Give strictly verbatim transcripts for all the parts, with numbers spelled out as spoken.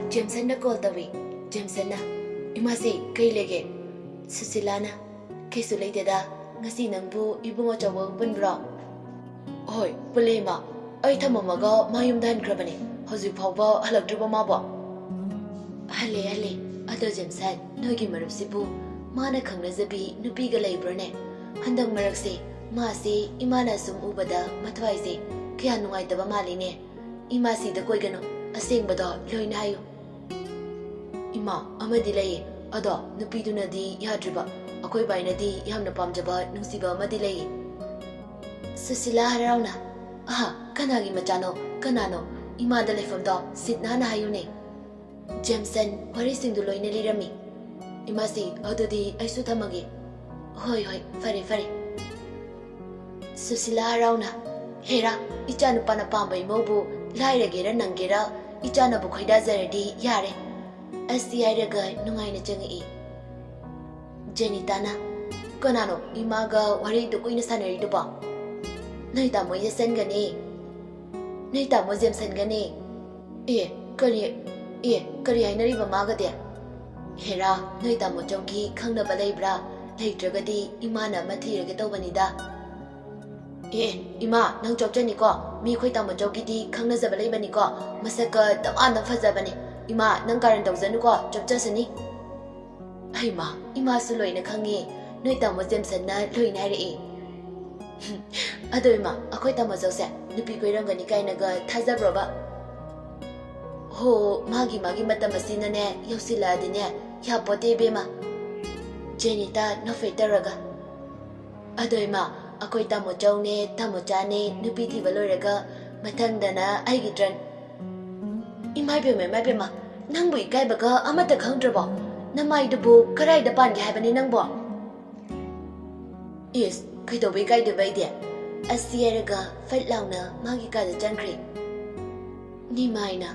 ꯖꯦꯝꯁꯟꯅ call ꯇꯧꯏ꯫ ꯖꯦꯝꯁꯟꯅ, "ꯏꯃꯥꯁꯤ, ꯀꯩ ꯂꯩꯒꯦ?" ꯁꯨꯁꯤꯂꯥꯅ, "ꯀꯩꯁꯨ ꯂꯩꯇꯦꯗ, ꯉꯁꯤ ꯅꯪꯕꯨ ꯏꯕꯨꯡ ꯑꯆꯧꯕꯒ ꯄꯨꯟꯕ꯭ꯔꯣ?" "ꯍꯣꯏ, ꯄꯨꯜꯂꯦ ꯏꯃꯥ꯫ ꯑꯩ ꯊꯝꯃꯝꯃꯒ ꯃꯥ ꯌꯨꯝꯗ ꯍꯟꯈ꯭ꯔꯕꯅꯦ꯫ ꯍꯧꯖꯤꯛ ꯐꯥꯎꯕ ꯍꯜꯂꯛꯇ꯭ꯔꯤꯕꯣ ꯃꯥꯕꯣ?" "ꯍꯜꯂꯦ, ꯍꯜꯂꯦ꯫ ꯑꯗꯣ ꯖꯦꯝꯁꯟ, ꯅꯣꯏꯒꯤ ꯃꯔꯨꯞꯁꯤꯕꯨ ꯃꯥꯅ ꯈꯪꯅꯖꯕꯤ ꯅꯨꯄꯤꯒ ꯂꯩꯕ꯭ꯔꯣꯅꯦ? ꯍꯟꯗꯛ ꯃꯔꯛꯁꯦ ꯃꯥꯁꯦ ꯏꯃꯥꯅ ꯁꯨꯝ ꯎꯕꯗ ꯃꯊ꯭ꯋꯥꯏꯁꯦ ꯀꯌꯥ ꯅꯨꯡꯉꯥꯏꯇꯕ ꯃꯥꯜꯂꯤꯅꯦ꯫ ꯏꯃꯥꯁꯤꯗ ꯀꯣꯏꯒꯅꯨ, ꯑꯁꯦꯡꯕꯗꯣ ꯂꯣꯏꯅ ꯍꯥꯏꯌꯨ꯫" "ꯏꯃꯥ, ꯑꯃꯗꯤ ꯂꯩꯌꯦ꯫ ꯑꯗꯣ ꯅꯨꯄꯤꯗꯨꯅꯗꯤ ꯌꯥꯗ꯭ꯔꯤꯕ꯫ ꯑꯩꯈꯣꯏ ꯕꯥꯏꯅꯗꯤ ꯌꯥꯝꯅ ꯄꯥꯝꯖꯕ ꯅꯨꯡꯁꯤꯕ ꯑꯃꯗꯤ ꯂꯩꯌꯦ꯫" ꯁꯨꯁꯤꯂꯥ ꯍꯔꯥꯎꯅ, "ꯑꯍꯥ, ꯀꯅꯥꯒꯤ ꯃꯆꯥꯅꯣ? ꯀꯅꯥꯅꯣ? ꯏꯃꯥꯗ ꯂꯩꯐꯝꯗꯣ ꯁꯤꯠ ꯅꯥꯟꯅ ꯍꯥꯏꯌꯨꯅꯦ꯫" ꯖꯦꯝꯁꯟ ꯋꯥꯔꯤꯁꯤꯡꯗꯨ ꯂꯣꯏꯅ ꯂꯤꯔꯝꯃꯤ꯫ "ꯏꯃꯥꯁꯤ, ꯑꯗꯨꯗꯤ ꯑꯩꯁꯨ ꯊꯝꯃꯒꯦ꯫" "ꯍꯣꯏ, ꯍꯣꯏ, ꯐꯔꯦ, ꯐꯔꯦ꯫" ꯁꯨꯁꯤꯂꯥ ꯍꯔꯥꯎꯅ, "ꯍꯦꯔꯥ, ꯏꯆꯥ ꯅꯨꯄꯥꯅ ꯄꯥꯝꯕ ꯏꯃꯧꯕꯨ ꯂꯥꯏꯔꯒꯦꯔ ꯅꯪꯒꯦꯔ ꯏꯆꯥꯅꯕꯨ ꯈꯣꯏꯗꯥꯖꯔꯗꯤ ꯌꯥꯔꯦ꯫" ꯑꯁꯤ ꯍꯥꯏꯔꯒ ꯅꯨꯡꯉꯥꯏꯅ ꯆꯪꯉꯛꯏ꯫ ꯖꯦꯅꯤꯇꯥꯅ, "ꯀꯅꯥꯅꯣ ꯏꯃꯥꯒ ꯋꯥꯔꯤꯗꯨ ꯀꯨꯏꯅ ꯁꯥꯟꯅꯔꯤꯗꯨꯕꯣ?" "ꯅꯣꯏ ꯇꯥꯃꯣ ꯖꯦꯁꯟꯒꯅꯦ꯫ ꯅꯣꯏ ꯇꯥꯃꯣ ꯖꯦꯝꯁꯟꯒꯅꯦ꯫" "ꯑꯦ, ꯀꯔꯤ, ꯑꯦ, ꯀꯔꯤ ꯍꯥꯏꯅꯔꯤꯕ ꯃꯥꯒꯗꯤ?" "ꯍꯦꯔꯥ, ꯅꯣꯏ ꯇꯥꯃꯣ ꯆꯧꯒꯤ ꯈꯪꯅꯕ ꯂꯩꯕ꯭ꯔꯥ? ꯂꯩꯇ꯭ꯔꯒꯗꯤ ꯏꯃꯥꯅ ꯑꯃ ꯊꯤꯔꯒꯦ ꯇꯧꯕꯅꯤꯗ꯫" "ꯑꯦ, ꯏꯃꯥ, ꯅꯪ ꯆꯣꯞꯆꯅꯤꯀꯣ꯫ ꯃꯤ ꯑꯩꯈꯣꯏ ꯇꯥꯃꯣ ꯆꯧꯒꯤꯗꯤ ꯈꯪꯅꯖꯕ ꯂꯩꯕꯅꯤꯀꯣ꯫ ꯃꯁꯛꯀ ꯇꯃꯥꯟꯅ ꯐꯖꯕꯅꯦ꯫ ꯏꯃꯥ, ꯅꯪ ꯀꯥꯔꯟ ꯇꯧꯖꯅꯨꯀꯣ, ꯆꯣꯞꯆꯁꯅꯤ꯫" "ꯍꯩꯃꯥ, ꯏꯃꯥꯁꯨ ꯂꯣꯏꯅ ꯈꯪꯉꯦ꯫ ꯅꯣꯏ ꯇꯥꯃꯣ ꯖꯦꯝꯁꯟꯅ ꯂꯣꯏꯅ ꯍꯥꯏꯔꯛꯑꯦ꯫" "ꯑꯗꯣ ꯏꯃꯥ, ꯑꯩꯈꯣꯏ ꯇꯥꯃꯣ ꯆꯧꯁꯦ ꯅꯨꯄꯤ ꯀꯣꯏꯔꯝꯒꯅꯤ ꯀꯥꯏꯅꯒ ꯊꯥꯖꯕ꯭ꯔꯣꯕ?" "ꯍꯣ, ꯃꯥꯒꯤ ꯃꯥꯒꯤ ꯃꯇꯝ ꯑꯁꯤꯅꯅꯦ ꯌꯧꯁꯤꯜꯂꯛꯑꯗꯤꯅꯦ ꯌꯥꯄꯣꯠꯇꯦ ꯏꯕꯦꯝꯃ꯫" ꯖꯦꯅꯤꯇꯥ ꯅꯣꯛꯐꯦꯠ ꯇꯧꯔꯒ, "ꯑꯗꯣ ꯏꯃꯥ, ꯑꯩꯈꯣꯏ ꯇꯥꯃꯣ ꯆꯧꯅꯦ, ꯇꯥꯃꯣ ꯆꯥꯅꯦ, ꯅꯨꯄꯤ ꯊꯤꯕ ꯂꯣꯏꯔꯒ ꯃꯊꯪꯗꯅ ꯑꯩꯒꯤ ꯇꯔꯟ꯫" "ꯏꯃꯥ ꯏꯕꯦꯝꯃ, ꯏꯃꯥ ꯏꯕꯦꯝꯃ, ꯅꯪꯕꯨ ꯏꯀꯥꯏꯕꯒ ꯑꯃꯠꯇ ꯈꯪꯗ꯭ꯔꯕꯣ? ꯅꯃꯥꯏꯗꯨꯕꯨ ꯀꯔꯥꯏꯗ ꯄꯥꯟꯒꯦ ꯍꯥꯏꯕꯅꯤ ꯅꯪꯕꯣ?" "ꯏꯁ, ꯀꯩꯗꯧꯕ ꯏꯀꯥꯏꯗꯣꯏꯕ ꯑꯩꯗꯤ?" ꯑꯁꯤ ꯍꯥꯏꯔꯒ ꯐꯠ ꯂꯥꯎꯅ ꯃꯥꯒꯤ ꯀꯥꯗ ꯆꯪꯈ꯭ꯔꯦ꯫ ꯅꯤꯃꯥꯏꯅ,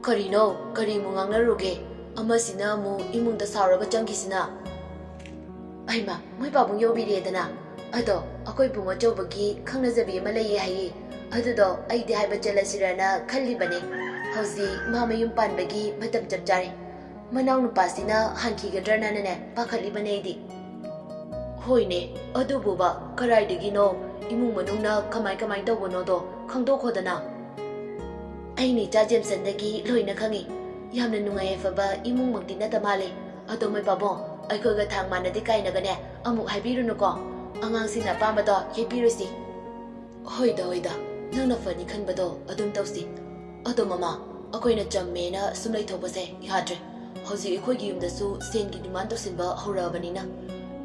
"ꯀꯔꯤꯅꯣ? ꯀꯔꯤꯃꯨꯛ ꯉꯥꯡꯅꯔꯨꯒꯦ? ꯑꯃꯁꯤꯅ ꯑꯃꯨꯛ ꯏꯃꯨꯡꯗ ꯁꯥꯎꯔꯒ ꯆꯪꯈꯤꯁꯤꯅ?" "ꯑꯩꯃ, ꯃꯣꯏ ꯄꯥꯕꯨꯡ ꯌꯧꯕꯤꯔꯦꯗꯅ꯫ ꯑꯗꯣ ꯑꯩꯈꯣꯏ ꯕꯨꯡ ꯑꯆꯧꯕꯒꯤ ꯈꯪꯅꯖꯕꯤ ꯑꯃ ꯂꯩꯌꯦ ꯍꯥꯏꯌꯦ꯫ ꯑꯗꯨꯗꯣ ꯑꯩꯗꯤ ꯍꯥꯏꯕ ꯆꯠꯂꯁꯤꯔꯅ ꯈꯜꯂꯤꯕꯅꯦ꯫" ꯍꯧꯖꯤꯛ ꯃꯥ ꯃꯌꯨꯝ ꯄꯥꯟꯕꯒꯤ ꯃꯇꯝ ꯆꯞ ꯆꯥꯔꯦ꯫ ꯃꯅꯥꯎ ꯅꯨꯄꯥꯁꯤꯅ ꯍꯟꯈꯤꯒꯗ꯭ꯔꯅꯅꯦ ꯄꯥꯈꯠꯂꯤꯕꯅꯦ ꯑꯩꯗꯤ꯫ ꯍꯣꯏꯅꯦ, ꯑꯗꯨꯕꯨꯕ ꯀꯗꯥꯏꯗꯒꯤꯅꯣ? ꯏꯃꯨꯡ ꯃꯅꯨꯡꯅ ꯀꯃꯥꯏ ꯀꯃꯥꯏ ꯇꯧꯕꯅꯣꯗꯣ ꯈꯪꯗꯣꯛꯈꯣꯗꯅ꯫ ꯑꯩꯅ ꯏꯆꯥ ꯖꯦꯝꯁꯟꯗꯒꯤ ꯂꯣꯏꯅ ꯈꯪꯉꯤ꯫ ꯌꯥꯝꯅ ꯅꯨꯡꯉꯥꯏ ꯌꯥꯏꯐꯕ ꯏꯃꯨꯡꯃꯛꯇꯤ ꯅꯠꯇ ꯃꯥꯜꯂꯦ꯫ ꯑꯗꯣ ꯃꯣꯏ ꯄꯥꯕꯨꯡ, ꯑꯩꯈꯣꯏꯒ ꯊꯥꯡ ꯃꯥꯟꯅꯗꯦ ꯀꯥꯏꯅꯒꯅꯦ ꯑꯃꯨꯛ ꯍꯥꯏꯕꯤꯔꯨꯅꯨꯀꯣ꯫ ꯑꯉꯥꯡꯁꯤꯡꯅ ꯑꯄꯥꯝꯕꯗꯣ ꯌꯩꯕꯤꯔꯨꯁꯤ꯫ ꯍꯣꯏꯗ, ꯍꯣꯏꯗ, ꯅꯪꯅ ꯐꯅꯤ ꯈꯟꯕꯗꯣ ꯑꯗꯨꯝ ꯇꯧꯁꯤ꯫ ꯑꯗꯣ ꯃꯃꯥ, ꯑꯩꯈꯣꯏꯅ ꯆꯝꯃꯦꯅ ꯁꯨꯝ ꯂꯩꯊꯣꯛꯄꯁꯦ ꯌꯥꯗ꯭ꯔꯦ꯫ ꯍꯧꯖꯤꯛ ꯑꯩꯈꯣꯏꯒꯤ ꯌꯨꯝꯗꯁꯨ ꯁꯦꯟꯒꯤ demand ꯇꯧꯁꯤꯟꯕ ꯍꯧꯔꯛꯑꯕꯅꯤꯅ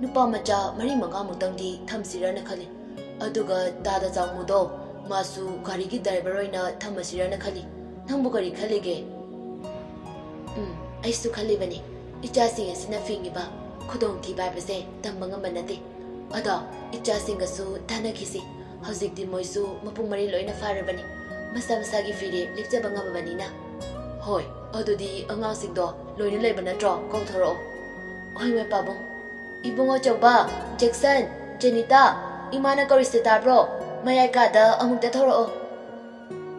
ꯅꯨꯄꯥ ꯃꯆꯥ ꯃꯔꯤ ꯃꯉꯥꯃꯨꯛꯇꯪꯗꯤ ꯊꯝꯁꯤꯔꯅ ꯈꯜꯂꯤ꯫ ꯑꯗꯨꯒ ꯗꯥꯗꯥ ꯆꯥꯎꯃꯨꯗꯣ, ꯃꯥꯁꯨ ꯒꯥꯔꯤꯒꯤ driver ꯑꯣꯏꯅ ꯊꯝꯃꯁꯤꯔꯅ ꯈꯜꯂꯤ꯫ ꯅꯪꯕꯨ ꯀꯔꯤ ꯈꯜꯂꯤꯒꯦ? ꯎꯝ, ꯑꯩꯁꯨ ꯈꯜꯂꯤꯕꯅꯤ꯫ ꯏꯆꯥꯁꯤꯡ ꯑꯁꯤꯅ ꯐꯦꯡꯉꯤꯕ ꯈꯨꯗꯣꯡꯊꯤꯕ ꯍꯥꯏꯕꯁꯦ ꯇꯝꯕ ꯉꯝꯕ ꯅꯠꯇꯦ꯫ ꯑꯗꯣ ꯏꯆꯥꯁꯤꯡꯒꯁꯨ ꯇꯥꯟꯅꯈꯤꯁꯤ꯫ ꯍꯧꯖꯤꯛꯇꯤ ꯃꯣꯏꯁꯨ ꯃꯄꯨꯡ ꯃꯔꯩ ꯂꯣꯏꯅ ꯐꯥꯔꯕꯅꯤ꯫ ꯃꯁꯥ ꯃꯁꯥꯒꯤ ꯐꯤꯔꯦꯞ ꯂꯦꯞꯆꯕ ꯉꯝꯃꯕꯅꯤꯅ꯫ ꯍꯣꯏ, ꯑꯗꯨꯗꯤ ꯑꯉꯥꯡꯁꯤꯡꯗꯣ ꯂꯣꯏꯅ ꯂꯩꯕ ꯅꯠꯇ꯭ꯔꯣ? ꯀꯧꯊꯣꯔꯛꯑꯣ꯫ ꯍꯣꯏ, ꯃꯣꯏ ꯄꯥꯕꯨꯡ꯫ ꯏꯕꯨꯡ ꯑꯆꯧꯕ, ꯖꯦꯛꯁꯟ, ꯖꯦꯅꯤꯇꯥ, ꯏꯃꯥꯅ ꯀꯧꯔꯤꯁꯦ ꯇꯥꯕ꯭ꯔꯣ? ꯃꯌꯥꯏ ꯀꯥꯗ ꯑꯃꯨꯛꯇ ꯊꯣꯔꯛꯑꯣ꯫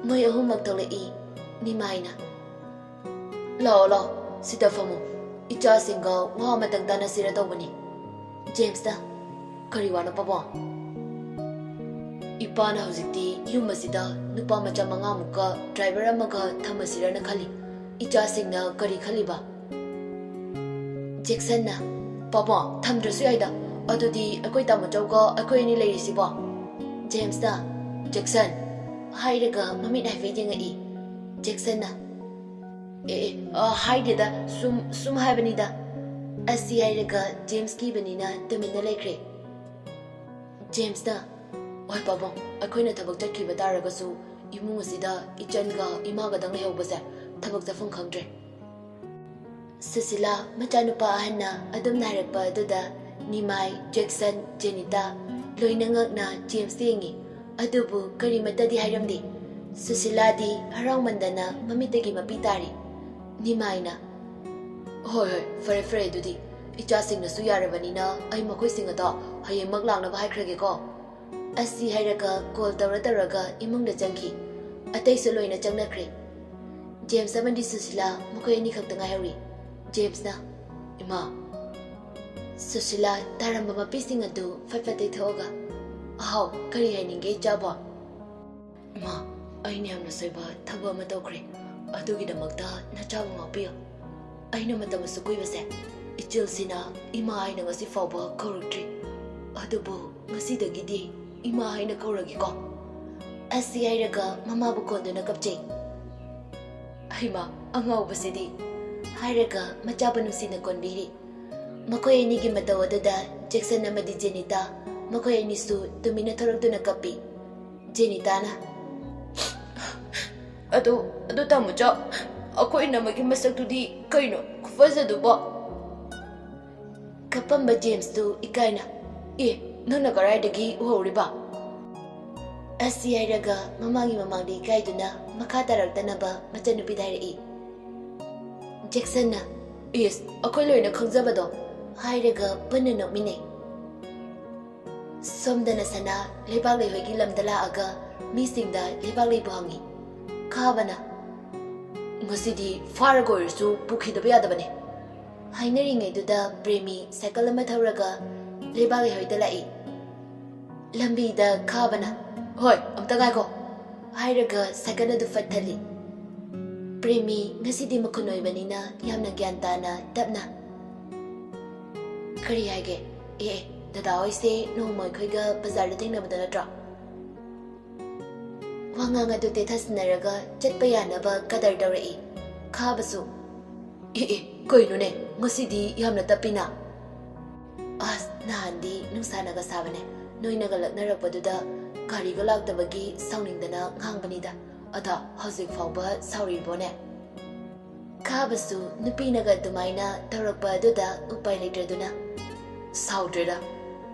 ꯃꯣꯏ ꯑꯍꯨꯝꯃꯛ ꯊꯣꯛꯂꯛꯏ꯫ ꯅꯤꯃꯥꯏꯅ, "ꯂꯥꯛꯑꯣ, ꯂꯥꯛꯑꯣ, ꯁꯤꯗ ꯐꯝꯃꯨ꯫ ꯏꯆꯥꯁꯤꯡꯒ ꯋꯥ ꯑꯃꯇꯪ ꯇꯥꯟꯅꯁꯤꯔ ꯇꯧꯕꯅꯤ꯫" ꯖꯦꯝꯁꯅ, "ꯀꯔꯤ ꯋꯥꯅꯣ ꯄꯥꯕꯨꯡ?" "ꯏꯄꯥꯅ ꯍꯧꯖꯤꯛꯇꯤ ꯌꯨꯝ ꯑꯁꯤꯗ ꯅꯨꯄꯥ ꯃꯆꯥ ꯃꯉꯥꯃꯨꯛꯀ driver ꯑꯃꯒ ꯊꯝꯃꯁꯤꯔꯅ ꯈꯜꯂꯤ꯫ ꯏꯆꯥꯁꯤꯡꯅ ꯀꯔꯤ ꯈꯜꯂꯤꯕ?" ꯖꯦꯛꯁꯟꯅ, "ꯄꯥꯕꯨꯡ, ꯊꯝꯗ꯭ꯔꯁꯨ ꯌꯥꯏꯗ꯫ ꯑꯗꯨꯗꯤ ꯑꯩꯈꯣꯏ ꯇꯥꯃꯣꯆꯧꯒ ꯑꯩꯈꯣꯏ ꯑꯅꯤ ꯂꯩꯔꯤꯁꯤꯕꯣ?" ꯖꯦꯝꯁꯅ, "ꯖꯦꯛꯁꯟ!" ꯍꯥꯏꯔꯒ ꯃꯃꯤꯠ ꯍꯥꯏꯐꯦꯠ ꯌꯦꯡꯉꯛꯏ꯫ ꯖꯦꯛꯁꯟꯅ, "ꯑꯦ, ꯑꯦ, ꯑ, ꯍꯥꯏꯗꯦꯗ, ꯁꯨꯝ, ꯁꯨꯝ ꯍꯥꯏꯕꯅꯤꯗ꯫" ꯑꯁꯤ ꯍꯥꯏꯔꯒ ꯖꯦꯝꯁ ꯀꯤꯕꯅꯤꯅ ꯇꯨꯃꯤꯟꯅ ꯂꯩꯈ꯭ꯔꯦ꯫ ꯖꯦꯝꯁꯅ, "ꯍꯣꯏ ꯄꯥꯕꯨꯡ, ꯑꯩꯈꯣꯏꯅ ꯊꯕꯛ ꯆꯠꯈꯤꯕ ꯇꯥꯔꯒꯁꯨ ꯏꯃꯨꯡ ꯑꯁꯤꯗ ꯏꯆꯟꯒ ꯏꯃꯥꯒꯗꯪ ꯂꯩꯍꯧꯕꯁꯦ ꯊꯕꯛ ꯆꯠꯐꯝ ꯈꯪꯗ꯭ꯔꯦ꯫" ꯁꯨꯁꯤꯂꯥ ꯃꯆꯥꯅꯨꯄꯥ ꯑꯍꯟꯅ ꯑꯗꯨꯝꯅ ꯍꯥꯏꯔꯛꯄ ꯑꯗꯨꯗ ꯅꯤꯃꯥꯏ, ꯖꯦꯛꯁꯟ, ꯖꯦꯅꯤꯇꯥ ꯂꯣꯏꯅ ꯉꯛꯅ ꯖꯦꯝꯁꯇ ꯌꯦꯡꯉꯤ꯫ ꯑꯗꯨꯕꯨ ꯀꯔꯤꯃꯠꯇꯗꯤ ꯍꯥꯏꯔꯝꯗꯦ꯫ ꯁꯨꯁꯤꯂꯥꯗꯤ ꯍꯔꯥꯎꯃꯟꯗꯅ ꯃꯃꯤꯠꯇꯒꯤ ꯃꯄꯤ ꯇꯥꯔꯤ꯫ ꯅꯤꯃꯥꯏꯅ, "ꯍꯣꯏ, ꯍꯣꯏ, ꯐꯔꯦ, ꯐꯔꯦ, ꯑꯗꯨꯗꯤ ꯏꯆꯥꯁꯤꯡꯅꯁꯨ ꯌꯥꯔꯕꯅꯤꯅ ꯑꯩ ꯃꯈꯣꯏꯁꯤꯡ ꯑꯗꯣ ꯍꯌꯦꯡꯃꯛ ꯂꯥꯛꯅꯕ ꯍꯥꯏꯈ꯭ꯔꯒꯦꯀꯣ꯫" ꯑꯁꯤ ꯍꯥꯏꯔꯒ call ꯇꯧꯔ ꯇꯧꯔꯒ ꯏꯃꯨꯡꯗ ꯆꯪꯈꯤ꯫ ꯑꯇꯩꯁꯨ ꯂꯣꯏꯅ ꯆꯪꯅꯈ꯭ꯔꯦ꯫ ꯖꯦꯝꯁ ꯑꯃꯗꯤ ꯁꯨꯁꯤꯂꯥ ꯃꯈꯣꯏ ꯑꯅꯤꯈꯛꯇ ꯉꯥꯏꯍꯧꯔꯤ꯫ ꯖꯦꯝꯁꯅ, "ꯏꯃꯥ!" ꯁꯨꯁꯤꯂꯥ ꯇꯥꯔꯝꯕ ꯃꯄꯤꯁꯤꯡ ꯑꯗꯨ ꯐꯠ ꯐꯠ ꯇꯩꯊꯣꯛꯑꯒ, "ꯑꯍꯥꯎ, ꯀꯔꯤ ꯍꯥꯏꯅꯤꯡꯒꯦ ꯏꯆꯥꯕꯣ?" "ꯏꯃꯥ, ꯑꯩꯅ ꯌꯥꯝꯅ ꯁꯣꯏꯕ ꯊꯕꯛ ꯑꯃ ꯇꯧꯈ꯭ꯔꯦ꯫ ꯑꯗꯨꯒꯤꯗꯃꯛꯇ ꯅꯆꯥꯕꯨ ꯉꯥꯛꯄꯤꯌꯨ꯫ ꯑꯩꯅ ꯃꯇꯝ ꯑꯁꯨꯛ ꯀꯨꯏꯕꯁꯦ ꯏꯆꯤꯜꯁꯤꯅ ꯏꯃꯥ ꯍꯥꯏꯅ ꯉꯁꯤ ꯐꯥꯎꯕ ꯀꯧꯔꯛꯇ꯭ꯔꯤ꯫ ꯑꯗꯨꯕꯨ ꯉꯁꯤꯗꯒꯤꯗꯤ ꯏꯃꯥ ꯍꯥꯏꯅ ꯀꯧꯔꯒꯦꯀꯣ?" ꯑꯁꯤ ꯍꯥꯏꯔꯒ ꯃꯃꯥꯕꯨ ꯀꯣꯟꯗꯨꯅ ꯀꯞꯆꯩ꯫ "ꯍꯩꯃꯥ, ꯑꯉꯥꯎꯕꯁꯤꯗꯤ!" ꯍꯥꯏꯔꯒ ꯃꯆꯥꯕꯨ ꯅꯨꯡꯁꯤꯅ ꯀꯣꯟꯕꯤꯔꯤ꯫ ꯃꯈꯣꯏ ꯑꯅꯤꯒꯤ ꯃꯇꯧ ꯑꯗꯨꯗ ꯖꯦꯛꯁꯟ ꯑꯃꯗꯤ ꯖꯦꯅꯤꯇꯥ, ꯃꯈꯣꯏ ꯑꯅꯤꯁꯨ ꯇꯨꯃꯤꯟꯅ ꯊꯣꯔꯛꯇꯨꯅ ꯀꯞꯄꯤ꯫ ꯖꯦꯅꯤꯇꯥꯅ, "ꯑꯗꯨ, ꯑꯗꯨ ꯇꯥꯃꯣꯆꯥ, ꯑꯩꯈꯣꯏ ꯏꯅꯝꯃꯒꯤ ꯃꯁꯛꯇꯨꯗꯤ ꯀꯩꯅꯣ ꯈꯨꯐꯖꯗꯨꯕꯣ?" ꯀꯞꯄꯝꯕ ꯖꯦꯝꯁꯇꯨ ꯏꯀꯥꯏꯅ, "ꯑꯦ, ꯅꯪꯅ ꯀꯗꯥꯏꯗꯒꯤ ꯎꯍꯧꯔꯤꯕ?" ꯑꯁꯤ ꯍꯥꯏꯔꯒ ꯃꯃꯥꯒꯤ ꯃꯃꯥꯡꯗ ꯏꯀꯥꯏꯗꯨꯅ ꯃꯈꯥ ꯇꯥꯔꯛꯇꯅꯕ ꯃꯆꯟꯅꯨꯄꯤꯗ ꯍꯥꯏꯔꯛꯏ꯫ ꯖꯦꯛꯁꯟꯅ, "ꯏꯁ, ꯑꯩꯈꯣꯏ ꯂꯣꯏꯅ ꯈꯪꯖꯕꯗꯣ!" ꯍꯥꯏꯔꯒ ꯄꯨꯟꯅ ꯅꯣꯛꯃꯤꯟꯅꯩ꯫ ꯁꯣꯝꯗꯅ ꯁꯅꯥ ꯂꯩꯕꯥꯛ ꯂꯩꯍꯣꯏꯒꯤ ꯂꯝꯗ ꯂꯥꯛꯑꯒ ꯃꯤꯁꯤꯡꯗ ꯂꯩꯕꯥꯛ ꯂꯩꯕꯨ ꯍꯪꯉꯤ꯫ ꯈꯥꯕꯅ, "ꯉꯁꯤꯗꯤ ꯐꯥꯔꯒ ꯑꯣꯏꯔꯁꯨ ꯄꯨꯈꯤꯗꯕ ꯌꯥꯗꯕꯅꯦ"꯫ ꯍꯥꯏꯅꯔꯤꯉꯩꯗꯨꯗ ꯄ꯭ꯔꯦꯃꯤ ꯁꯥꯏꯀꯜ ꯑꯃ ꯊꯧꯔꯒ ꯂꯩꯕꯥꯛ ꯂꯩꯍꯣꯏꯗ ꯂꯥꯛꯏ꯫ ꯂꯝꯕꯤꯗ ꯈꯥꯕꯅ, "ꯍꯣꯏ, ꯑꯝꯇ ꯉꯥꯏꯈꯣ" ꯍꯥꯏꯔꯒ ꯁꯥꯏꯀꯜ ꯑꯗꯨ ꯐꯠ ꯊꯜꯂꯤ꯫ ꯄ꯭ꯔꯦꯃꯤ ꯉꯁꯤꯗꯤ ꯃꯈꯨꯟ ꯑꯣꯏꯕꯅꯤꯅ ꯌꯥꯝꯅ ꯒ꯭ꯌꯥꯟ ꯇꯥꯅ ꯇꯞꯅ, "ꯀꯔꯤ ꯍꯥꯏꯒꯦ? ꯑꯦ, ꯑꯦ, ꯗꯗꯥ ꯍꯣꯏꯁꯦ ꯅꯣꯡꯃ ꯑꯩꯈꯣꯏꯒ ꯕꯖꯥꯔꯗ ꯊꯦꯡꯅꯕꯗ ꯅꯠꯇ꯭ꯔꯣ?" ꯋꯥꯉꯥꯡ ꯑꯗꯨ ꯇꯦꯊꯁꯤꯟꯅꯔꯒ ꯆꯠꯄ ꯌꯥꯅꯕ ꯀꯗꯔ ꯇꯧꯔꯛꯏ꯫ ꯈꯥꯕꯁꯨ, "ꯑꯦ, ꯑꯦ, ꯀꯩꯅꯣꯅꯦ, ꯉꯁꯤꯗꯤ ꯌꯥꯝꯅ ꯇꯞꯄꯤꯅ?" "ꯑꯁ, ꯅꯍꯥꯟꯗꯤ ꯅꯨꯡꯁꯥꯅꯒ ꯁꯥꯕꯅꯦ, ꯅꯣꯏꯅꯒ ꯂꯛꯅꯔꯛꯄꯗꯨꯗ ꯒꯥꯔꯤꯒ ꯂꯥꯛꯇꯕꯒꯤ ꯁꯥꯎꯅꯤꯡꯗꯅ ꯉꯥꯡꯕꯅꯤꯗ꯫ ꯑꯗ ꯍꯧꯖꯤꯛ ꯐꯥꯎꯕ ꯁꯥꯎꯔꯤꯕꯣꯅꯦ?" ꯈꯥꯕꯁꯨ ꯅꯨꯄꯤꯅꯒ ꯑꯗꯨꯃꯥꯏꯅ ꯇꯧꯔꯛꯄ ꯑꯗꯨꯗ ꯎꯄꯥꯏ ꯂꯩꯇ꯭ꯔꯗꯨꯅ, "ꯁꯥꯎꯗ꯭ꯔꯦꯗ꯫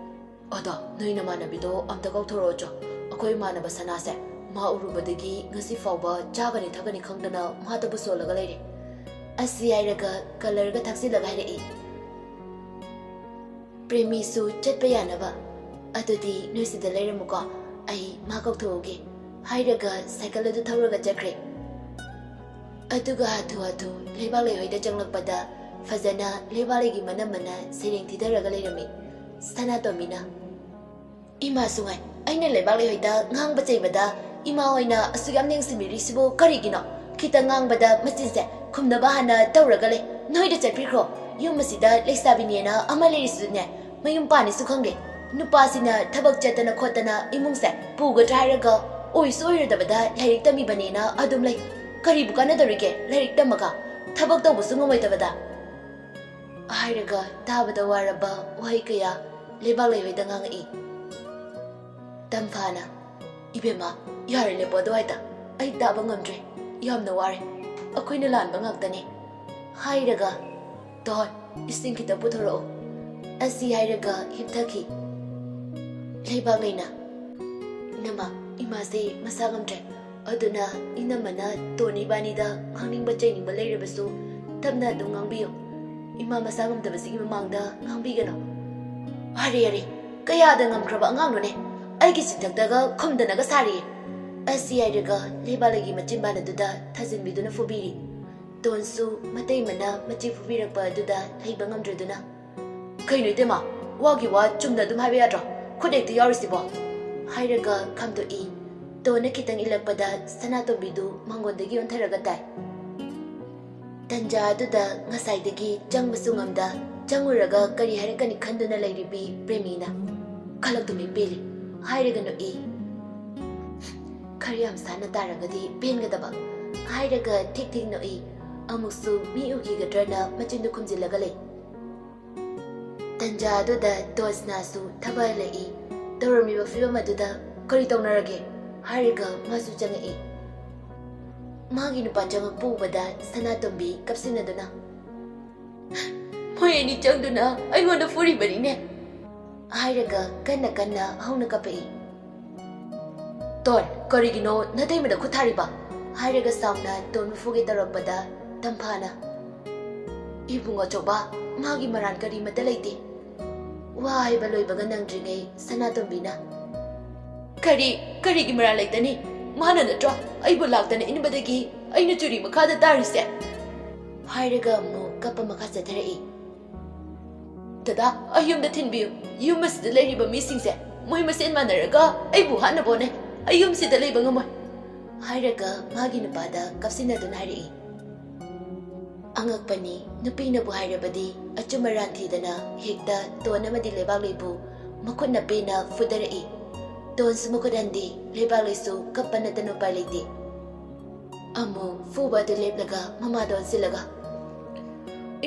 ꯑꯗꯣ ꯅꯣꯏ ꯅꯃꯥꯟꯅꯕꯤꯗꯣ ꯑꯝꯇ ꯀꯧꯊꯣꯔꯛꯑꯣ ꯆꯣ꯫ ꯑꯩꯈꯣꯏ ꯏꯃꯥꯟꯅꯕ ꯁꯅꯥꯁꯦ ꯃꯥ ꯎꯔꯨꯕꯗꯒꯤ ꯉꯁꯤ ꯐꯥꯎꯕ ꯆꯥꯒꯅꯤ ꯊꯛꯀꯅꯤ ꯈꯪꯗꯅ ꯃꯥꯇꯕꯨ ꯁꯣꯜꯂꯒ ꯂꯩꯔꯦ"꯫ ꯑꯁꯤ ꯍꯥꯏꯔꯒ ꯀꯂꯔꯒ ꯊꯛꯆꯤꯜꯂꯒ ꯍꯥꯏꯔꯛꯏ꯫ ꯄ꯭ꯔꯦꯃꯤꯁꯨ ꯆꯠꯄ ꯌꯥꯅꯕ, "ꯑꯗꯨꯗꯤ ꯅꯣꯏ ꯁꯤꯗ ꯂꯩꯔꯝꯃꯨꯀꯣ, ꯑꯩ ꯃꯥ ꯀꯧꯊꯣꯛꯎꯒꯦ" ꯍꯥꯏꯔꯒ ꯁꯥꯏꯀꯜ ꯑꯗꯨ ꯊꯧꯔꯒ ꯆꯠꯈ꯭ꯔꯦ꯫ ꯑꯗꯨꯒ ꯍꯥꯊꯨ ꯍꯥꯊꯨ ꯂꯩꯕꯥꯛꯂꯩ ꯍꯣꯏꯗ ꯆꯪꯂꯛꯄꯗ ꯐꯖꯅ ꯂꯩꯕꯥꯛꯂꯩꯒꯤ ꯃꯅꯝ ꯃꯅ ꯁꯩꯔꯦꯡ ꯊꯤꯊꯔꯒ ꯂꯩꯔꯝꯃꯤ꯫ ꯁꯅꯥꯇꯣꯝꯕꯤꯅ, "ꯏꯃꯥ ꯁꯨꯡꯉꯥꯏ, ꯑꯩꯅ ꯂꯩꯕꯥꯛꯂꯩ ꯍꯣꯏꯗ ꯉꯥꯡꯕ ꯆꯩꯕꯗ ꯏꯃꯥ ꯍꯣꯏꯅ ꯑꯁꯨꯛ ꯌꯥꯝ ꯌꯦꯡꯁꯤꯟꯕꯤꯔꯤꯁꯤꯕꯨ ꯀꯔꯤꯒꯤꯅꯣ? ꯈꯤꯇ ꯉꯥꯡꯕꯗ ꯃꯆꯤꯟꯁꯦ ꯈꯨꯝꯅꯕ ꯍꯥꯟꯅ ꯇꯧꯔꯒ ꯂꯩ꯫ ꯅꯣꯏꯗ ꯆꯠꯄꯤꯈ꯭ꯔꯣ꯫ ꯌꯨꯝ ꯑꯁꯤꯗ ꯂꯩꯁꯥꯕꯤꯅꯦꯅ ꯑꯃ ꯂꯩꯔꯤꯁꯤꯁꯨꯅꯦ, ꯃꯌꯨꯝ ꯄꯥꯅꯤꯁꯨ ꯈꯪꯗꯦ꯫ ꯅꯨꯄꯥꯁꯤꯅ ꯊꯕꯛ ꯆꯠꯇꯅ ꯈꯣꯠꯇꯅ ꯏꯃꯨꯡꯁꯦ ꯄꯨꯒꯗ꯭ꯔꯥ ꯍꯥꯏꯔꯒ ꯑꯣꯏꯁꯨ ꯑꯣꯏꯔꯣꯏꯗꯕꯗ ꯂꯥꯏꯔꯤꯛ ꯇꯝꯃꯤꯕꯅꯦꯅ ꯑꯗꯨꯝ ꯂꯩ꯫ ꯀꯔꯤꯕꯨ ꯀꯥꯟꯅꯗꯧꯔꯤꯒꯦ ꯂꯥꯏꯔꯤꯛ ꯇꯝꯃꯒ? ꯊꯕꯛ ꯇꯧꯕꯁꯨ ꯉꯝꯃꯣꯏꯗꯕꯗ?" ꯍꯥꯏꯔꯒ ꯇꯥꯕꯗ ꯋꯥꯔꯕ ꯋꯥꯍꯩ ꯀꯌꯥ ꯂꯩꯕꯥꯛꯂꯩ ꯍꯣꯏꯗ ꯉꯥꯡꯉꯛꯏ꯫ ꯇꯝꯐꯥꯅ, "ꯏꯕꯦꯝꯃ, ꯌꯥꯔꯦ, ꯂꯦꯞꯄꯣ ꯑꯗꯨꯋꯥꯏꯗ꯫ ꯑꯩ ꯇꯥꯕ ꯉꯝꯗ꯭ꯔꯦ꯫ ꯌꯥꯝꯅ ꯋꯥꯔꯦ꯫ ꯑꯩꯈꯣꯏꯅ ꯂꯥꯟꯕ ꯉꯥꯛꯇꯅꯦ"꯫ ꯍꯥꯏꯔꯒ, "ꯇꯣꯟ, ꯏꯁꯤꯡ ꯈꯤꯇ ꯄꯨꯊꯣꯔꯛꯑꯣ" ꯑꯁꯤ ꯍꯥꯏꯔꯒ ꯍꯤꯞꯊꯈꯤ꯫ ꯂꯩꯕꯥꯛꯂꯩꯅ, "ꯅꯃ, ꯏꯃꯥꯁꯦ ꯃꯁꯥ ꯉꯝꯗ꯭ꯔꯦ꯫ ꯑꯗꯨꯅ ꯏꯅꯝꯃꯅ ꯇꯣꯟ ꯏꯕꯥꯅꯤꯗ ꯉꯥꯡꯅꯤꯡꯕ ꯆꯩꯅꯤꯡꯕ ꯂꯩꯔꯕꯁꯨ ꯇꯞꯅ ꯑꯗꯨꯝ ꯉꯥꯡꯕꯤꯌꯨ꯫ ꯏꯃꯥ ꯃꯁꯥ ꯉꯝꯗꯕꯁꯤꯒꯤ ꯃꯃꯥꯡꯗ ꯉꯥꯡꯕꯤꯒꯅꯨ"꯫ "ꯑꯔꯦ, ꯑꯔꯦ, ꯀꯌꯥꯗ ꯉꯝꯈ꯭ꯔꯕ ꯑꯉꯥꯡꯅꯣꯅꯦ? ꯑꯩꯒꯤ ꯆꯤꯟꯊꯛꯇꯒ ꯈꯨꯝꯗꯅꯒ ꯁꯥꯔꯤꯌꯦ" ꯑꯁꯤ ꯍꯥꯏꯔꯒ ꯂꯩꯕꯥꯛꯂꯩꯒꯤ ꯃꯆꯤꯟꯕꯥꯟ ꯑꯗꯨꯗ ꯊꯥꯖꯤꯟꯕꯤꯗꯨꯅ ꯐꯨꯕꯤꯔꯤ꯫ ꯇꯣꯟꯁꯨ ꯃꯇꯩꯃꯅ ꯃꯆꯤ ꯐꯨꯕꯤꯔꯛꯄ ꯑꯗꯨꯗ ꯂꯩꯕ ꯉꯝꯗ꯭ꯔꯗꯨꯅ, "ꯀꯩꯅꯣ ꯏꯇꯩꯃ, ꯋꯥꯒꯤ ꯋꯥ ꯆꯨꯝꯅ ꯑꯗꯨꯝ ꯍꯥꯏꯕ ꯌꯥꯗ꯭ꯔꯣ? ꯈꯨꯠ ꯍꯦꯛꯇ ꯌꯥꯎꯔꯤꯁꯤꯕꯣ?" ꯍꯥꯏꯔꯒ ꯈꯥꯝꯗꯣꯛꯏ꯫ ꯇꯣꯟꯅ ꯈꯤꯇꯪ ꯏꯜꯂꯛꯄꯗ ꯁꯅꯥꯇꯣꯝꯕꯤꯗꯨ ꯃꯥꯡꯒꯣꯟꯗꯒꯤ ꯑꯣꯟꯊꯔꯒ ꯇꯥꯏ꯫ ꯇꯟꯖꯥ ꯑꯗꯨꯗ ꯉꯁꯥꯏꯗꯒꯤ ꯆꯪꯕꯁꯨ ꯉꯝꯗ, ꯆꯪꯉꯨꯔꯒ ꯀꯔꯤ ꯍꯥꯏꯔꯛꯀꯅꯤ ꯈꯟꯗꯨꯅ ꯂꯩꯔꯤꯕꯤ ꯄ꯭ꯔꯦꯃꯤꯅ, "ꯈꯜꯂꯛꯇꯨꯃꯤ ꯄꯦꯜꯂꯤ" ꯍꯥꯏꯔꯒ ꯅꯣꯛꯏ꯫ "ꯈꯔ ꯌꯥꯝ ꯁꯥꯟꯅ ꯇꯥꯔꯒꯗꯤ ꯄꯦꯟꯒꯗꯕ" ꯍꯥꯏꯔꯒ ꯊꯤꯛ ꯊꯤꯛ ꯅꯣꯛꯏ꯫ ꯑꯃꯨꯛꯁꯨ ꯃꯤ ꯎꯈꯤꯒꯗ꯭ꯔꯅ ꯃꯆꯤꯟꯗꯨ ꯈꯨꯝꯖꯤꯜꯂꯒ ꯂꯩ꯫ ꯇꯟꯖꯥ ꯑꯗꯨꯗ ꯇꯣꯟꯁꯅꯥꯁꯨ ꯊꯕꯛ ꯍꯜꯂꯛꯏ꯫ ꯇꯧꯔꯝꯃꯤꯕ ꯐꯤꯕꯝ ꯑꯗꯨꯗ "ꯀꯔꯤ ꯇꯧꯅꯔꯒꯦ?" ꯍꯥꯏꯔꯒ ꯃꯥꯁꯨ ꯆꯪꯉꯛꯏ꯫ ꯃꯥꯒꯤ ꯅꯨꯄꯥ ꯆꯪꯉꯛꯄ ꯎꯕꯗ ꯁꯅꯥꯇꯣꯝꯕꯤ ꯀꯞꯁꯤꯟꯅꯗꯨꯅ, "ꯃꯣꯏ ꯑꯅꯤ ꯆꯪꯗꯨꯅ ꯑꯩꯉꯣꯟꯗ ꯐꯨꯔꯤꯕꯅꯤꯅꯦ" ꯍꯥꯏꯔꯒ ꯀꯟꯅ ꯀꯟꯅ ꯍꯧꯅ ꯀꯞꯄꯛꯏ꯫ "ꯇꯣꯟ, ꯀꯔꯤꯒꯤꯅꯣ ꯅꯇꯩꯃꯗ ꯈꯨꯠ ꯊꯥꯔꯤꯕ?" ꯍꯥꯏꯔꯒ ꯁꯥꯎꯅ ꯇꯣꯟꯕ ꯐꯨꯒꯦ ꯇꯧꯔꯛꯄꯗ ꯇꯝꯐꯥꯅ, "ꯏꯕꯨꯡ ꯑꯆꯧꯕ, ꯃꯥꯒꯤ ꯃꯔꯥꯟ ꯀꯔꯤꯃꯠꯇ ꯂꯩꯇꯦ"꯫ ꯋꯥ ꯍꯥꯏꯕ ꯂꯣꯏꯕꯒ ꯅꯪꯗ꯭ꯔꯤꯉꯩ ꯁꯅꯥꯇꯣꯝꯕꯤꯅ, "ꯀꯔꯤ, ꯀꯔꯤꯒꯤ ꯃꯔꯥꯜ ꯂꯩꯇꯅꯤ? ꯃꯥꯅ ꯅꯠꯇ꯭ꯔꯣ ꯑꯩꯕꯨ ꯂꯥꯛꯇꯅ ꯏꯟꯕꯗꯒꯤ ꯑꯩꯅ ꯆꯨꯔꯤ ꯃꯈꯥꯗ ꯇꯥꯔꯤꯁꯦ?" ꯍꯥꯏꯔꯒ ꯑꯃꯨꯛ ꯀꯞꯄ ꯃꯈꯥ ꯆꯠꯊꯔꯛꯏ꯫ "ꯗꯗꯥ, ꯑꯩ ꯌꯨꯝꯗ ꯊꯤꯟꯕꯤꯌꯨ꯫ ꯌꯨꯝ ꯑꯁꯤꯗ ꯂꯩꯔꯤꯕ ꯃꯤꯁꯤꯡꯁꯦ ꯃꯣꯏ ꯃꯁꯦꯟ ꯃꯥꯟꯅꯔꯒ ꯑꯩꯕꯨ ꯍꯥꯠꯅꯕ ꯍꯣꯠꯅꯩ꯫ ꯑꯩ ꯌꯨꯝꯁꯤꯗ ꯂꯩꯕ ꯉꯝꯃꯣꯏ," ꯍꯥꯏꯔꯒ ꯃꯥꯒꯤ ꯅꯨꯄꯥꯗ ꯀꯞꯁꯤꯟꯅꯗꯨꯅ ꯍꯥꯏꯔꯛꯏ꯫ ꯑꯉꯛꯄꯅꯤ, ꯅꯨꯄꯤꯅꯕꯨ ꯍꯥꯏꯔꯕꯗꯤ ꯑꯆꯨꯝ ꯑꯔꯥꯟ ꯊꯤꯗꯅ ꯍꯦꯛꯇ ꯇꯣꯟ ꯑꯃꯗꯤ ꯂꯩꯕꯥꯛꯂꯩꯕꯨ ꯃꯈꯨꯠꯅ ꯄꯦꯟꯅ ꯐꯨꯗꯔꯛꯏ꯫ ꯇꯣꯟꯁꯨ ꯃꯈꯨꯠ ꯍꯟꯗꯦ, ꯂꯩꯕꯥꯛꯂꯩꯁꯨ ꯀꯞꯄ ꯅꯠꯇꯅ ꯎꯄꯥꯏ ꯂꯩꯇꯦ꯫ ꯑꯃꯨꯛ ꯐꯨꯕ ꯑꯗꯨ ꯂꯦꯞꯂꯒ ꯃꯃꯥꯗ ꯑꯣꯟꯁꯤꯜꯂꯒ,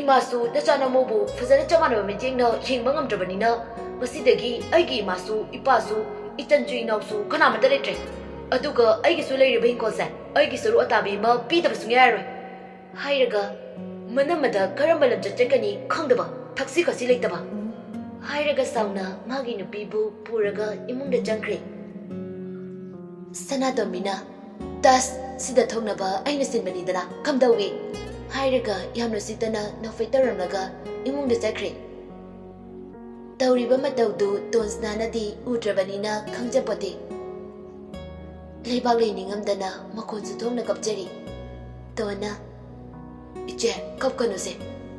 "ꯏꯃꯥꯁꯨ ꯅꯆꯥꯅꯃꯧꯕꯨ ꯐꯖꯅ ꯆꯞ ꯃꯥꯟꯅꯕ ꯃꯤꯠꯌꯦꯡꯅ ꯌꯦꯡꯕ ꯉꯝꯗ꯭ꯔꯕꯅꯤꯅ, ꯉꯁꯤꯗꯒꯤ ꯑꯩꯒꯤ ꯏꯃꯥꯁꯨ, ꯏꯄꯥꯁꯨ, ꯏꯆꯟꯁꯨ, ꯏꯅꯥꯎꯁꯨ ꯀꯅꯥꯃꯠꯇ ꯂꯩꯇ꯭ꯔꯦ꯫ ꯑꯗꯨꯒ ꯑꯩꯒꯤꯁꯨ ꯂꯩꯔꯤꯕ ꯍꯤꯡꯈꯣꯜꯁꯦ ꯑꯩꯒꯤ ꯁꯔꯨꯛ ꯑꯇꯥꯕꯤ ꯑꯃ ꯄꯤꯗꯕ ꯁꯨꯡꯌꯥ ꯌꯥꯔꯣꯏ," ꯍꯥꯏꯔꯒ ꯃꯅꯝꯃꯗ ꯀꯔꯝꯕ ꯂꯝꯆꯠ ꯆꯠꯀꯅꯤ ꯈꯪꯗꯕ, ꯊꯛꯁꯤ ꯈꯥꯁꯤ ꯂꯩꯇꯕ ꯍꯥꯏꯔꯒ ꯁꯥꯎꯅ ꯃꯥꯒꯤ ꯅꯨꯄꯤꯕꯨ ꯄꯨꯔꯒ ꯏꯃꯨꯡꯗ ꯆꯪꯈ꯭ꯔꯦ꯫ ꯁꯅꯥꯇꯣꯝꯕꯤꯅ, "ꯇꯁ, ꯁꯤꯗ ꯊꯣꯛꯅꯕ ꯑꯩꯅ ꯁꯤꯟꯕꯅꯤꯗꯅ, ꯀꯝꯗꯧꯏ?" ꯍꯥꯏꯔꯒ ꯌꯥꯝꯅ ꯎꯁꯤꯠꯇꯅ ꯅꯣꯛꯐꯦꯠ ꯇꯧꯔꯝꯂꯒ ꯏꯃꯨꯡꯗ ꯆꯠꯈ꯭ꯔꯦ꯫ ꯇꯧꯔꯤꯕ ꯃꯇꯧꯗꯨ ꯇꯣꯟꯁꯅꯥꯅꯗꯤ ꯎꯗ꯭ꯔꯕꯅꯤꯅ ꯈꯪꯖꯄꯣꯠꯇꯦ꯫ ꯂꯩꯕꯥꯛꯂꯩ ꯅꯤꯡꯉꯝꯗꯅ ꯃꯈꯣꯟꯁꯨ ꯊꯣꯛꯅ ꯀꯞꯆꯔꯤ꯫ ꯇꯣꯟꯅ, "ꯏꯆꯦ, ꯀꯞꯀꯅꯨꯁꯦ꯫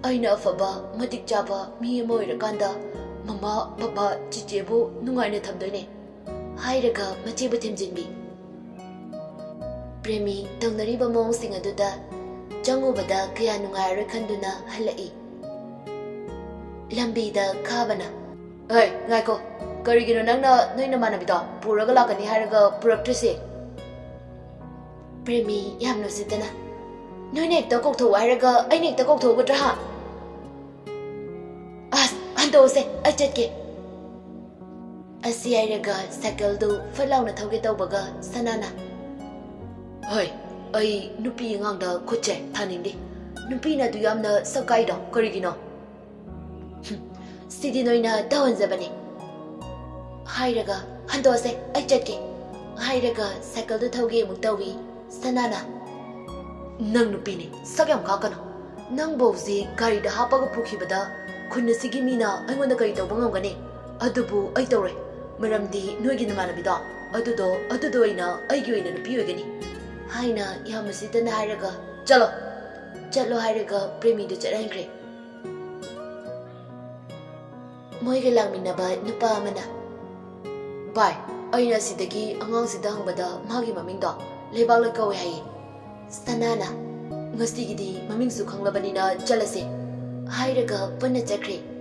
ꯑꯩꯅ ꯑꯐꯕ, ꯃꯇꯤꯛ ꯆꯥꯕ ꯃꯤ ꯑꯃ ꯑꯣꯏꯔꯀꯥꯟꯗ ꯃꯃꯥ, ꯕꯕꯥ, ꯆꯤꯆꯦꯕꯨ ꯅꯨꯡꯉꯥꯏꯅ ꯊꯝꯗꯣꯏꯅꯦ," ꯍꯥꯏꯔꯒ ꯃꯆꯦꯕꯨ ꯊꯦꯝꯖꯤꯟꯕꯤ꯫ ꯄ꯭ꯔꯦꯃꯤ ꯇꯧꯅꯔꯤꯕ ꯃꯑꯣꯡꯁꯤꯡ ꯑꯗꯨꯗ ꯆꯪꯉꯨꯕꯗ ꯀꯌꯥ ꯅꯨꯡꯉꯥꯏꯔꯔꯣꯏ ꯈꯟꯗꯨꯅ ꯍꯜꯂꯛꯏ꯫ ꯂꯝꯕꯤꯗ ꯈꯥꯕꯅ, "ꯑꯩ, ꯉꯥꯏꯈꯣ, ꯀꯔꯤꯒꯤꯅꯣ ꯅꯪꯅ ꯅꯣꯏ ꯅꯃꯥꯟꯅꯕꯤꯗꯣ ꯄꯨꯔꯒ ꯂꯥꯛꯀꯅꯤ ꯍꯥꯏꯔꯒ ꯄꯨꯔꯛꯇ꯭ꯔꯤꯁꯦ?" ꯄ꯭ꯔꯦꯃꯤ ꯌꯥꯝꯅ ꯎꯁꯤꯠꯇꯅ, "ꯅꯣꯏꯅ ꯍꯦꯛꯇ ꯀꯧꯊꯣꯛꯎ ꯍꯥꯏꯔꯒ ꯑꯩꯅ ꯍꯦꯛꯇ ꯀꯧꯊꯣꯛꯎꯒꯗ꯭ꯔꯥ, ꯍꯥ? ꯑꯁ, ꯍꯟꯗꯣꯛꯑꯁꯦ, ꯑꯩ ꯆꯠꯀꯦ," ꯑꯁꯤ ꯍꯥꯏꯔꯒ ꯁꯥꯏꯀꯜꯗꯨ ꯐꯠ ꯂꯥꯎꯅ ꯊꯧꯒꯦ ꯇꯧꯕꯒ ꯁꯅꯥꯅ, "ꯍꯣꯏ, ꯑꯩ ꯅꯨꯄꯤ ꯑꯉꯥꯡꯗ ꯈꯨꯠꯁꯦ ꯊꯥꯅꯤꯡꯗꯦ꯫ ꯅꯨꯄꯤꯅ ꯑꯗꯨ ꯌꯥꯝꯅ ꯁꯛ ꯀꯥꯛꯏꯗꯣ ꯀꯔꯤꯒꯤꯅꯣ?" "ꯍꯨꯝ, ꯁꯤꯗꯤ ꯅꯣꯏꯅ ꯇꯧꯍꯟꯖꯕꯅꯤ," ꯍꯥꯏꯔꯒ, "ꯍꯟꯗꯣꯛꯑꯁꯦ, ꯑꯩ ꯆꯠꯀꯦ," ꯍꯥꯏꯔꯒ ꯁꯥꯏꯀꯜꯗꯨ ꯊꯧꯒꯦ ꯑꯃꯨꯛ ꯇꯧꯏ꯫ ꯁꯅꯥꯅ, "ꯅꯪ ꯅꯨꯄꯤꯅꯤ, ꯁꯛ ꯌꯥꯝ ꯀꯥꯛꯀꯅꯨ꯫ ꯅꯪꯕꯨ ꯍꯧꯖꯤꯛ ꯒꯥꯔꯤꯗ ꯍꯥꯞꯄꯒ ꯄꯨꯈꯤꯕꯗ ꯈꯨꯟ ꯑꯁꯤꯒꯤ ꯃꯤꯅ ꯑꯩꯉꯣꯟꯗ ꯀꯔꯤ ꯇꯧꯕ ꯉꯝꯒꯅꯤ? ꯑꯗꯨꯕꯨ ꯑꯩ ꯇꯧꯔꯣꯏ, ꯃꯔꯝꯗꯤ ꯅꯣꯏꯒꯤ ꯅꯃꯥꯟꯅꯕꯤꯗꯣ ꯑꯗꯨꯗꯣ, ꯑꯗꯨꯗꯣ ꯑꯣꯏꯅ ꯑꯩꯒꯤ ꯑꯣꯏꯅ ꯅꯨꯄꯤ ꯑꯣꯏꯒꯅꯤ꯫ ꯍꯥꯏꯅ ꯌꯥꯝ ꯎꯁꯤꯠꯇꯅ ꯍꯥꯏꯔꯒ, "ꯆꯠꯂꯣ, ꯆꯠꯂꯣ" ꯍꯥꯏꯔꯒ ꯄ꯭ꯔꯦꯃꯤꯗꯨ ꯆꯠꯍꯟꯈ꯭ꯔꯦ꯫ ꯃꯣꯏꯒ ꯂꯥꯛꯃꯤꯟꯅꯕ ꯅꯨꯄꯥ ꯑꯃꯅ, "ꯚꯥꯏ, ꯑꯩꯅ ꯁꯤꯗꯒꯤ ꯑꯉꯥꯡꯁꯤꯗ ꯍꯪꯕꯗ ꯃꯥꯒꯤ ꯃꯃꯤꯡꯗꯣ ꯂꯩꯕꯥꯛꯂꯣꯏ ꯀꯧꯋꯦ ꯍꯥꯏꯌꯦ꯫ ꯁꯅꯥꯅ, ꯉꯁꯤꯒꯤꯗꯤ ꯃꯃꯤꯡꯁꯨ ꯈꯪꯂꯕꯅꯤꯅ ꯆꯠꯂꯁꯦ" ꯍꯥꯏꯔꯒ ꯄꯨꯟꯅ ꯆꯠꯈ꯭ꯔꯦ꯫